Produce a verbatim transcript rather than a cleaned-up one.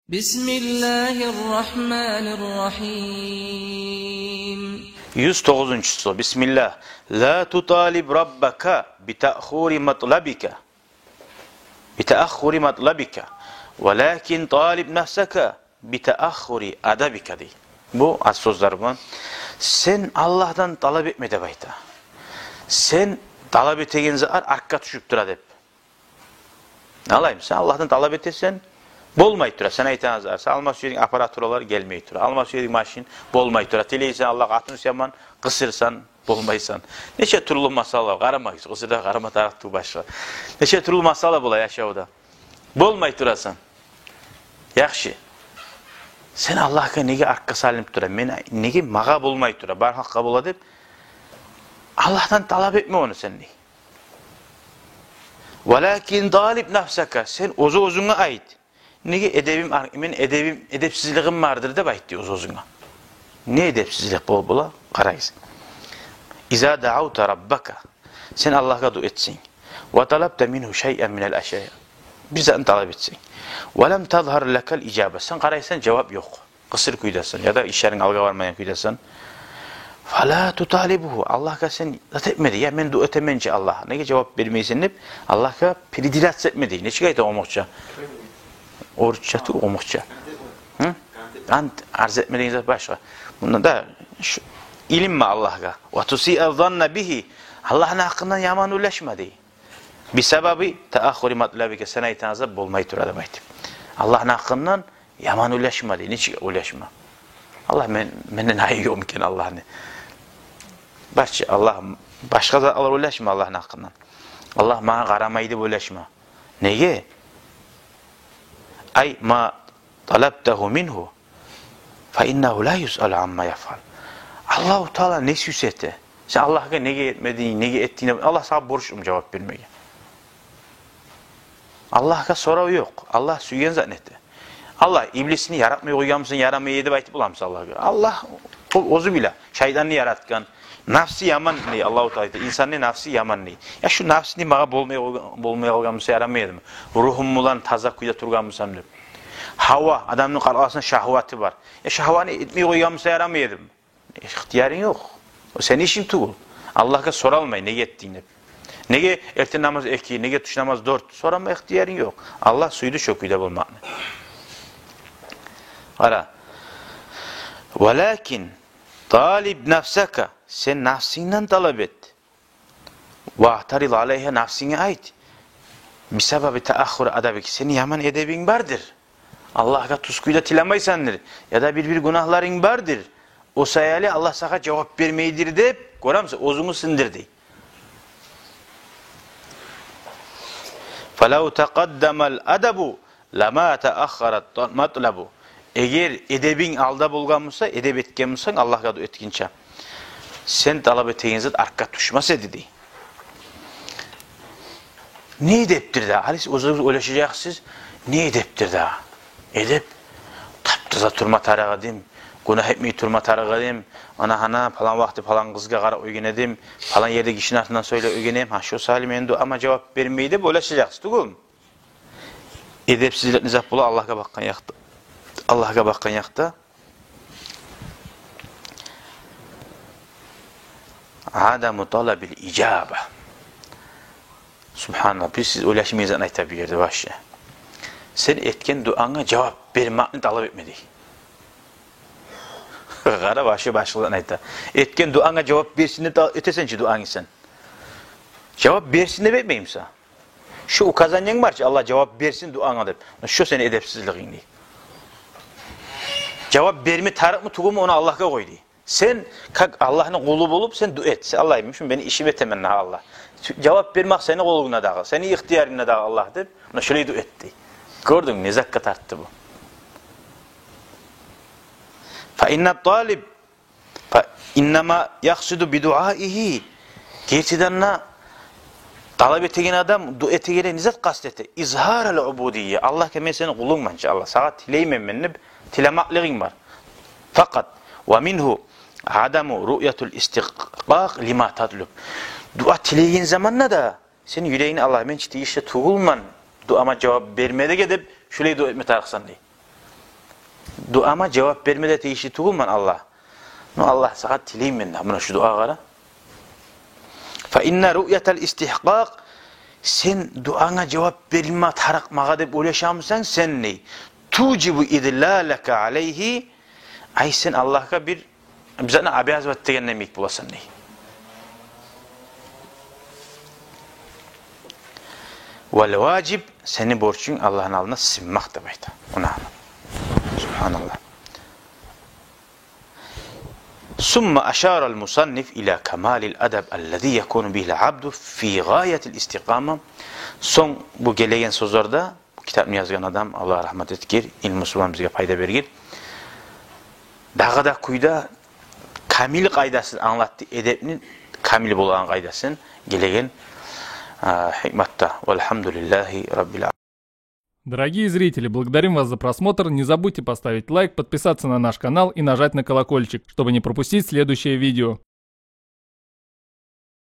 بسم الله الرحمن الرحيم. Юз тогъузунчусу. Бисмиллагь. لا تطالب ربك بتأخر مطلبك، بتأخر مطلبك، ولكن طالب نفسك بتأخر أدبك, дей. Бу аз сёзлер булан. Сен Аллагьдан талап этме деп айта. Сен талап этеген затлар артгъа тюшюп тура деп. Алаймы, сен Аллагьдан талап этесен, болмай тура. Сен айтагъан затлар, сен алма сюеген аппаратуралар гелмей тура. Алма сюеген машин болмай тура. Тилейсен Аллагьгъа, къатын сюемен, къысырсан, болмайсан. Нече тюрлю масъала, къарамагъыз, къысырда къарама тарыкъ тюгюл башгъа. Нече тюрлю масъала бола яшавда. Болмай турасан. Яхшы. Сен Аллагьгъа неге артгъа салынып тура? Мен неге, магъа болмай тура, бар халкъгъа бола деп, Аллагьдан талап этме ону сен, дей. ولكن طالب نفسك, сен оьзю оьзюнге айт. Неге эдебим ар-, мен эдебим, эдепсизлигим бардыр деп айт, дей, оьз-оьзюнге. Не эдепсизлик бол-, бола? Къарайсыз. إذا دعوت ربك, сен Аллагьгъа дуа этсенг, وطلبت منه شيئا من الأشياء, бир затны талап этсенг, ولم تظهر لك الإجابة, сен къарайсан, жавап ёкъ. Къысыр кюйдесен, яда ишлеринг алгъа бармайгъан кюйдесен. فلا تطالبه, Аллагьгъа сен зат этме, дей. Я мен дуа этемен чи, Аллагь, неге жавап бермейсен деп, Аллагьгъа придираться этме, дей. Нечик айта къумукъча? Орусча тюгюл, къумукъча. Гьы? Ант, арз этме деген зат башгъа. Мунда да шу, илинме Аллагьгъа. وتسيء الظن به, Аллагьны гьакъындан яман ойлашма, дей. بسبب تأخر مطلبك, сен айтагъан зат болмай тура деп айтып. Аллагьны гьакъындан яман ойлашма, дей. Нечик ойлашма? Аллагь мен, менден айы ёкъму экен Аллагьны? Барчы, Аллагь, башгъа затлар ойлашма Аллагьны гьакъындан. Аллагь магъа къарамай деп ойлашма. Неге? أي ما طلبته منه فإنه لا يسأل عما يفعل. Аллагьу Таала не сюйсе эте. Сен Аллагьгъа неге этмединг, неге этдинг деп, Аллагь сагъа борчлуму жавап бермеге? Аллагьгъа сорав ёкъ. Аллагь сюйген затны эте. Аллагь, иблисни яратмай къойгъанмысан, ярамай эди деп айтып боламысан Аллагьгъа? Аллагь, ол оьзю биле. Шайтанны яратгъан. Нафси яман, дей, Аллагьу Таала айта. Инсанны нафси яман, дей. Я шу нафсини магъа болмай къойгъан, болмай къалгъан буса ярамай эдими? Ругьум булан таза кюйде тургъан бусам деп. Гьава, адамны къаркъарасында шагьваты бар. Я шагьваны этмей къойгъан буса ярамай эдими? Ихтиярынг ёкъ. О сени ишинг тюгюл. Аллагьгъа соралмай, неге этдинг деп. Неге эртен намаз эки, неге тюш намаз дёрт? Сорама ихтиярынг ёкъ. Аллагь сюйдю шо кюйде болмакъны. Къара. ولكن طالب نفسك, сен нафсингден талап эт. واعترض عليها, нафсинге айт. بسبب تأخر أدبك, сени яман эдебинг бардыр. Аллагьгъа тюз кюйде тилемейсендир. Яда бир-бир гюнагьларынг бардыр. О саялы Аллагь сагъа жавап бермейдир деп, гёремисен, оьзюнгню сындыр, дей. فلو تقدم الأدب لما تأخر المطلب. Эгер эдебинг алда болгъан буса, эдеп этген бусанг, Аллагьгъа дуа этгинче, сен талап этеген зат артгъа тюшмес эди, дей. Не эдепдир дагъы? Гьали сиз оьзюгюз ойлашажакъсыз, не эдепдир дагъы? Эдеп, тап-таза турма тарыкъ эдим, гюнагь этмей турма тарыкъ эдим, ана-гьана палан вакъти палан къызгъа къарап уьйренген эдим, палан ерде гишини артындан сёйлеп уьйренген эдим, гьа, шо саялы мени дуама жавап бермей деп ойлашажакъсыз тюгюлмю? Эдепсизлик не зат бола Аллагьгъа бакъгъан якъда? Аллагьгъа бакъгъан якъда. عدم طلب الإجابة. Субгьаналлагь, бир сиз ойлашмайгъан затны айта бу ерде вообще. Сен этген дуанга жавап бермекни талап этме, дей. Къара, вообще башгъа затны айта. Этген дуанга жавап берсин деп та-, этесен чи дуангны сен. Жавап берсин деп этмеймисен? Шу указаниянг бар чы, Аллагь жавап берсин дуанга деп. Шу сени эдепсизлигинг, дей. Жавап берме тарыкъмы, тюгюлмю, ону Аллагьгъа къой, дей. Сен, как Аллагьны къулу болуп, сен дуа эт. Сен: «Аллагь, мен шу мени ишим этемен дагъы, Аллагь. Жавап бермек сени къолунгда дагъы, сени ихтиярынгда дагъы, Аллагь», — деп, муна шолай дуа эт, дей. Гёрдюнгмю, не затгъа тартды бу? فإن الطالب فإنما يقصد بدعائه. Гертиден де, талап этеген адам дуа этегенде не зат къаст эте? إظهار العبودية. Аллагь, ки мен сени къулунгман чы, Аллагь, сагъа тилеймен мен деп тилемеклигинг бар. فقط. ومنه عدم رؤية الاستحقاق لما تطلب. Дуа тилейген заманда да сени юрегингде: «Аллагь, мен чи тийишли тюгюлмен дуама жавап бермеге», — деп, шулай дуа этме тарыкъсан, дей. Дуама жавап берме де тийишли тюгюлмен, Аллагь. Но, Аллагь, сагъа тилеймен да, муна шу дуагъа къара. Фа инна руъятал истихкъакъ, сен дуанга жавап берилме тарыкъ магъа деп ойлашамысан сен, дей. Тужибу идлалака алайгьи, ай, сен Аллагьгъа бир, бир затны обязывать этгендей йимик боласан, дей. Вал важиб, сени борчунг Аллагьны алдына сынмакъ деп айта. Муна. Субгьаналлагь. Сумма ашарал мусанниф ила камалил адаб аллази якуну бигьил абду фи гъаятил истикъама. Сонг бу гелеген сёзлерде, бу китапны язгъан адам, Аллагь рагьмат этгир, илмусу булан бизге пайда бергир, дагъы да кюйде камил къайдасын англатды, эдепни камил болагъан къайдасын гелеген, а, гьикматда. Валгьамдулиллагьи раббил аламин. Дорогие зрители, благодарим вас за просмотр. Не забудьте поставить лайк, подписаться на наш канал и нажать на колокольчик, чтобы не пропустить следующее видео.